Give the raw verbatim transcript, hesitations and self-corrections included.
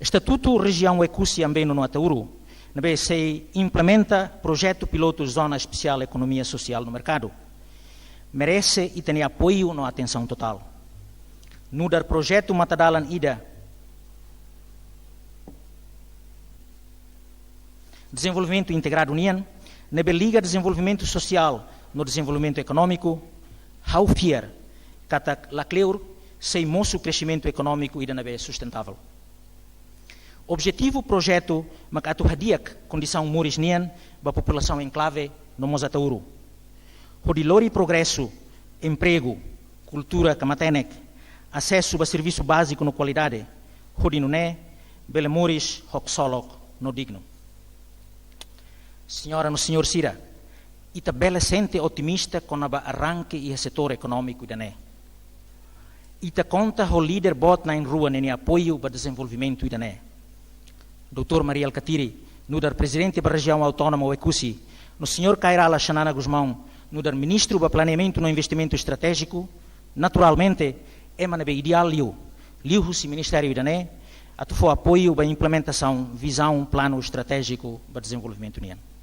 Estatutu Rejiaun Oekusi Ambenu no Ataúru ne'ebé sei implementa projetu pilotu Zona Espesiál Ekonomia Sosiál no Merkadu merese ita-nia apoiu no atensaun totál. Nu'udar projetu matadalan ida dezenvolvimentu integradu nian, ne'ebé liga dezenvolvimentu sosiál no dezenvolvimentu ekonómiku, ha'u fiar katak lakleur sei mosu kresimentu ekonómiku ida ne'ebé sustentavel. Objetivu projetu mak atu hadi'a kondisaun moris nian ba populasaun enklave no mós Ataúru, hodi lori progresu, empregu, kultura ka matenek, asesu ba servisu báziku no kualidade, hodi nune'e bele moris ho ksolok no dignu. Señora no señór sira, ita bele sente otimista kona-ba arranke iha setór ekonómiku ida-ne'e. Ita konta ho líder boot na'in-rua ninia apoiu ba dezenvolvimentu ida-ne'e. Doutór Mari Alkatiri, nu'udar Prezidente ba Rejiaun Autónoma Oekusi, no señór Kay Rala Xanana Gusmão, nu'udar Ministru ba Planeamentu no Investimentu Estratéjiku, naturalmente, ema ne'ebé ideál liu, liuhusi ministériu ida-ne'e, atu fó apoiu ba implementasaun vizaun planu estratéjiku ba dezenvolvimentu nian.